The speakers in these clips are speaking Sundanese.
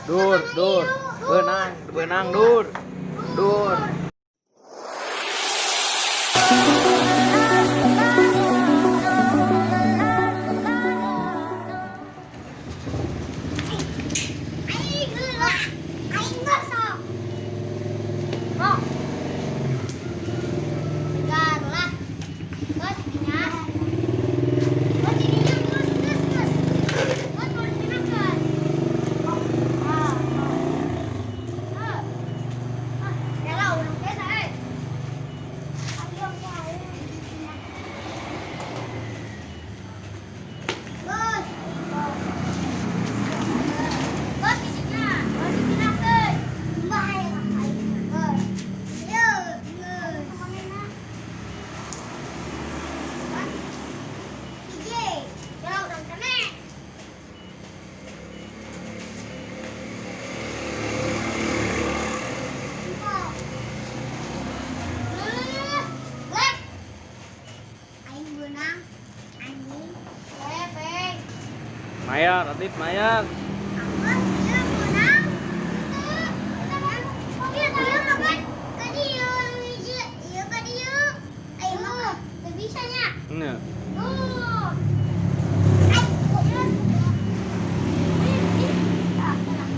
Dur, dur. Beunang, beunang dur. Dur. Aing geula. Aing gosok. Sok. Segar lah. Geus nya. Geus ininya geus geus geus. Geus boleh dinakeun. Ah. Ah. Ah, yala urang teh sae. Ayo wae. Geus. Geus isinya, geus dinakeun. Bahaya aing. Geus. Yeuh, geus. Hiji. Yala urang kene. Empat. Lep. Aing beunang. Anjing. Lep, eh. Mayar, Adit mayar. Angkat, ieu beunang. Ieu ieu makan. Ka dieu hiji. Ieu ka dieu. Aing mah teu bisa nya. Nya. Tuh. Aing ieu. Ih, ah, tenang.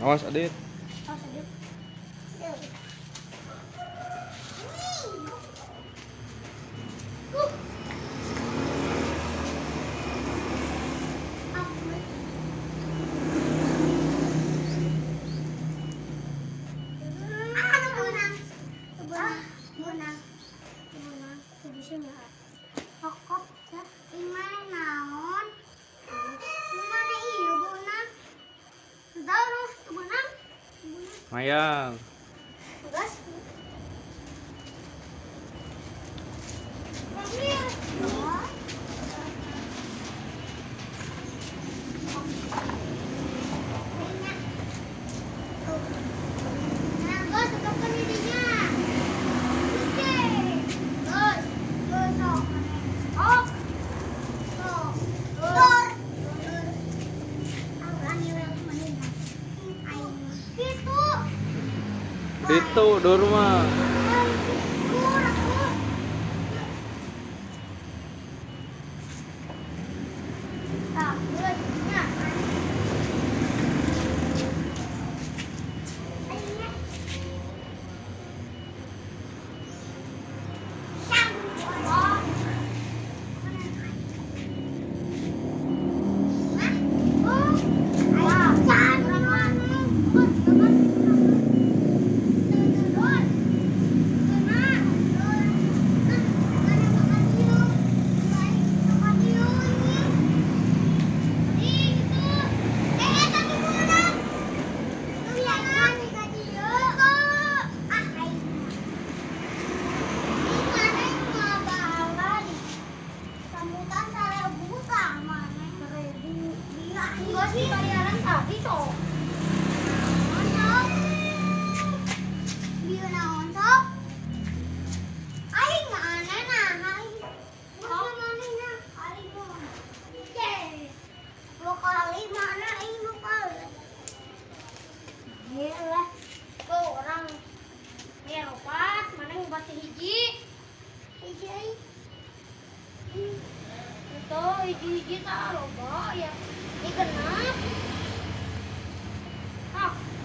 Awas Adit. Mayar. Itu dur mah.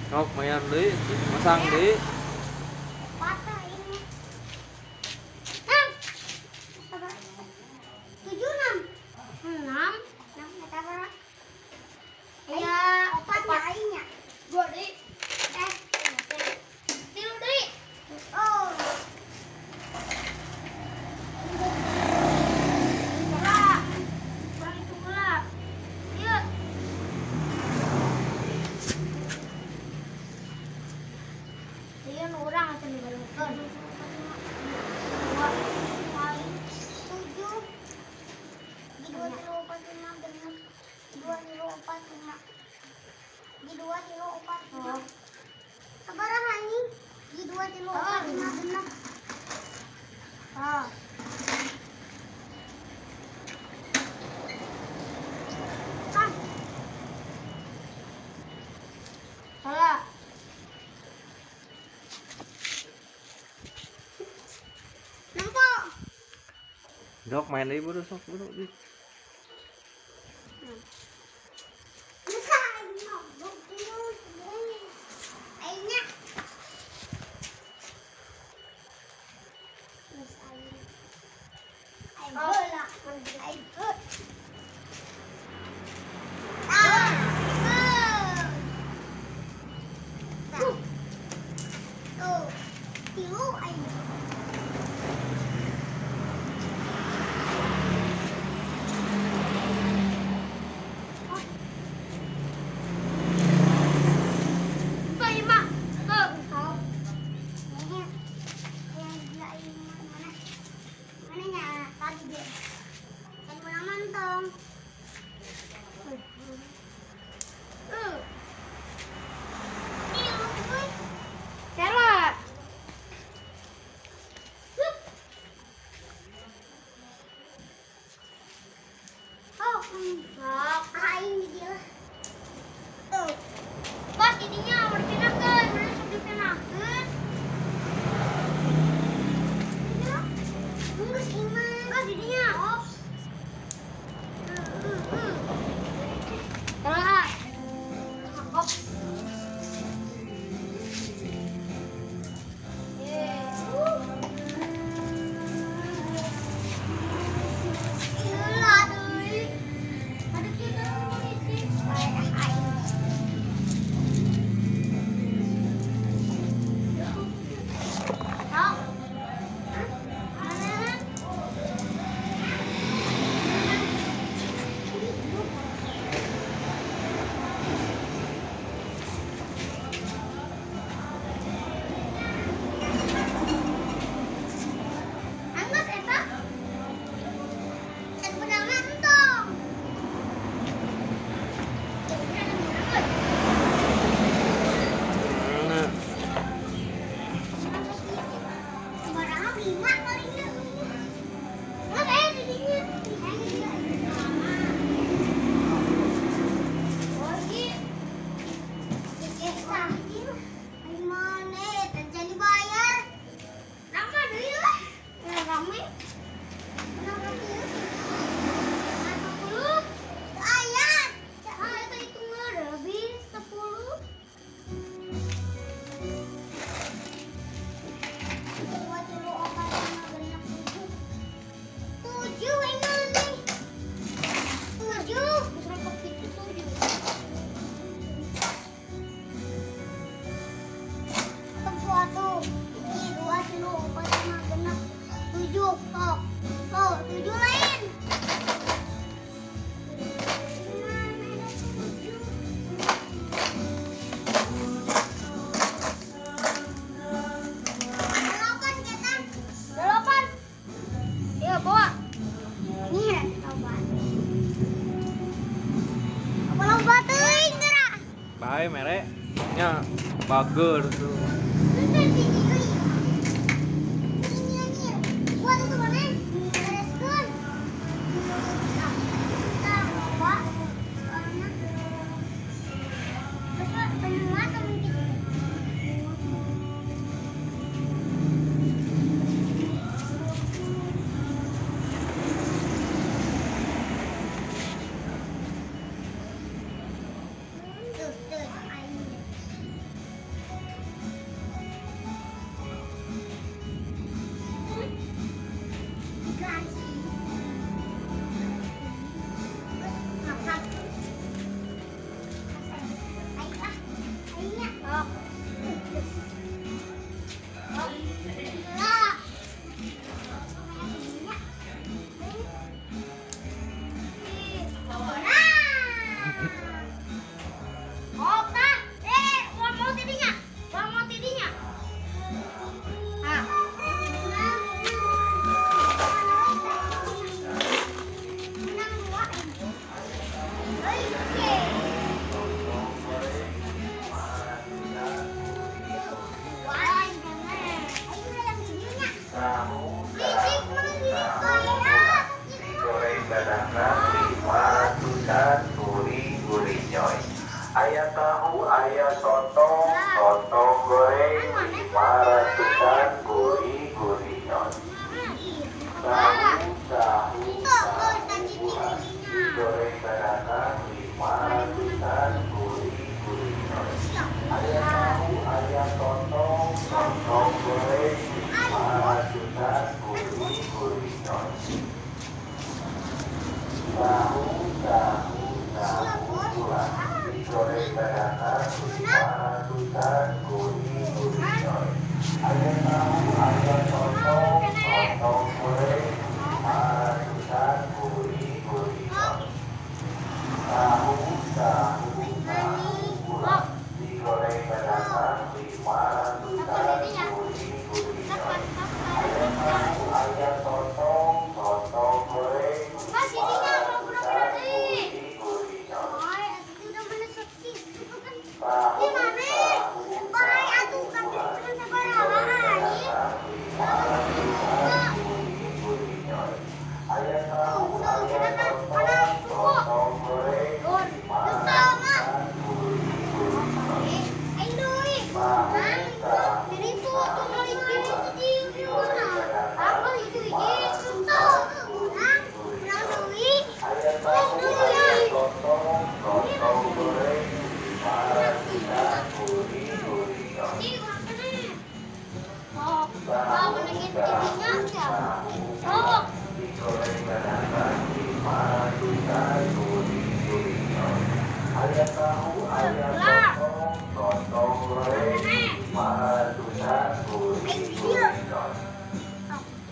Sok mayar deui, masang deui. Patah ini. 6. 7 6. 6. 6 eta berapa? Ya, 4 nya aing nya. 2 deui. 3 deui. Oh. 2 3 4 5 6. 2 3 4 5. Di 2 3 4 5. Sabaraha anjing? Di 2 3 4 5 6. Ah. Kan. Salah. Nampak. Dok main deui buru sok buru. Bae mere nya bager tuh. ratusan gurih-gurih nyoy. Ayam tahu, ayam sotong, sotong goreng 500-an gurih-gurih nyoy. Tahu, tahu, tahu bulat digoreng dadakan 500-an gurih-gurih nyoy. Ayam tahu, ayam sotong, sotong goreng 500-an gurih-gurih nyoy. Tahu, tahu, tahu bulat digoreng dadakan 500-an gurih-gurih nyoy. Ayam tahu, ayam sotong, sotong goreng 500-an gurih-gurih nyoy. Tahu, tahu, tahu bulat digoreng dadakan 500-an gurih-gurih nyoy. Ayam tahu, ayam sotong, sotong goreng 500-an gurih-gurih nyoy. Tahu, tahu, tahu bulat digoreng dadakan 500-an gurih-gurih nyoy. Ayam tahu, ayam sotong, sotong goreng 500-an gurih-gurih nyoy. Tahu, tahu, tahu bulat digoreng dadakan 500-an gurih-gurih nyoy. Ayam tahu, ayam sotong, sotong goreng 500-an gurih-gurih nyoy. Tahu, tahu, tahu bulat digoreng dadakan 500-an gurih-gurih nyoy. Ayam tahu, ayam sotong, sotong goreng 500-an gurih-gurih nyoy.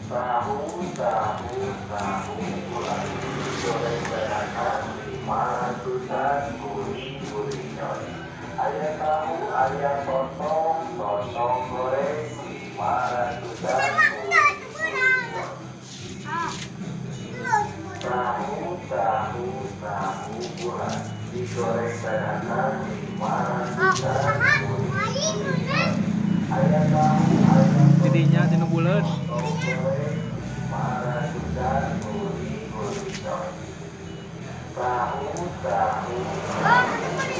Tahu, tahu, tahu bulat digoreng dadakan 500-an gurih-gurih nyoy. Ayam tahu, ayam sotong, sotong goreng 500-an gurih-gurih nyoy. Tahu, tahu, tahu bulat digoreng dadakan 500-an gurih-gurih nyoy. Ayam tahu, ayam Tidinya tinu buleut. sotong goreng 500-an gurih-gurih nyoy. Tahu, tahu, tahu bulat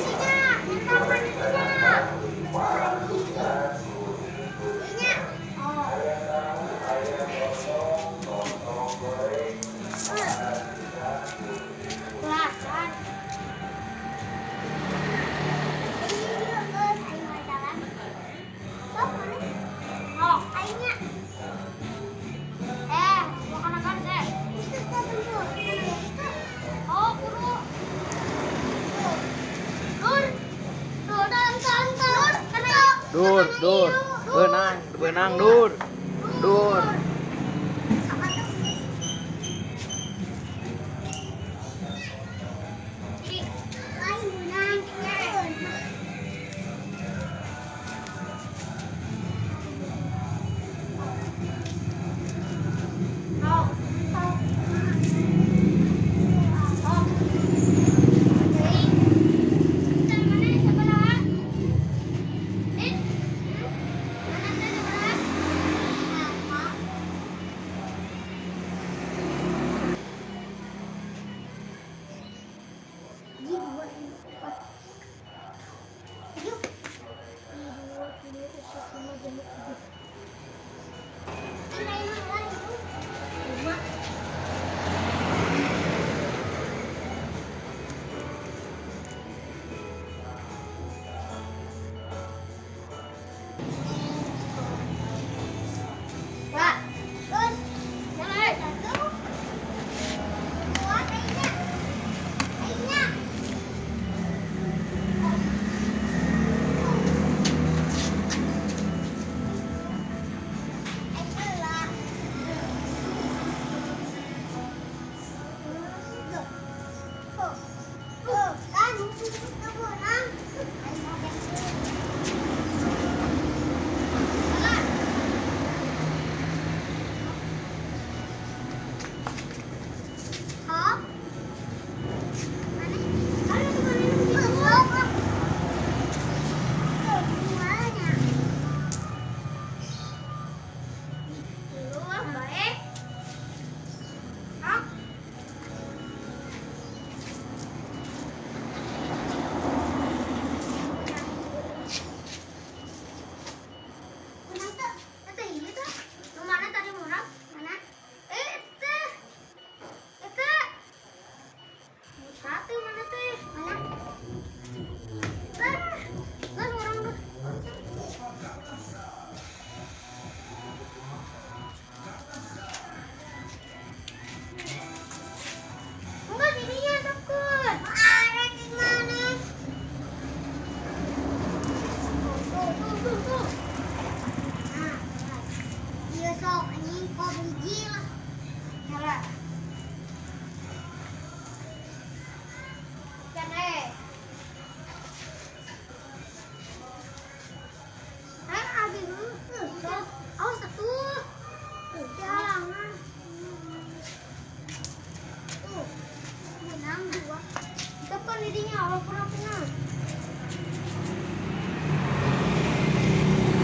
digoreng dadakan 500-an gurih-gurih nyoy. Ayam tahu, ayam sotong, sotong goreng 500-an gurih-gurih nyoy. Dur, dur. Beunang, beunang dur. Dur. Satu mana teh? Mana? Ah, kan orang tuh. Enggak, dirinya takut. Ada di mana? Tuh, tuh, tuh, tuh. Nah, iya sok anjing kok biji lah. Salah. Can eh. Ah, abi dulu. Tuh, awas atuh. Tuh, jangan. Tuh. Menang dua. Depan dirinya awal pernah pernah.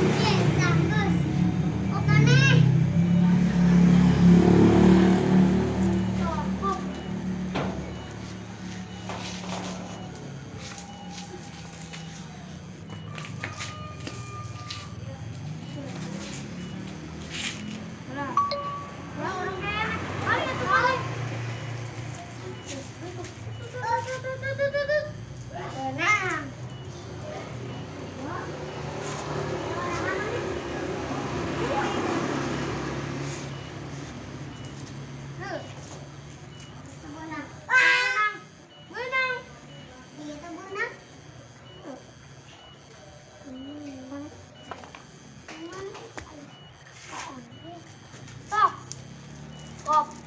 Oke, tanggus. Oke nih. Cukup. Udah. Udah, orang kayaknya. Mari atuh balik. Tuh, tuh, tuh, tuh, tuh, tuh, tuh. Menang. Tuh. Menang. Menang. Menang. Iya, tuh menang. Tuh. Menang. Menang. Tok. Kop.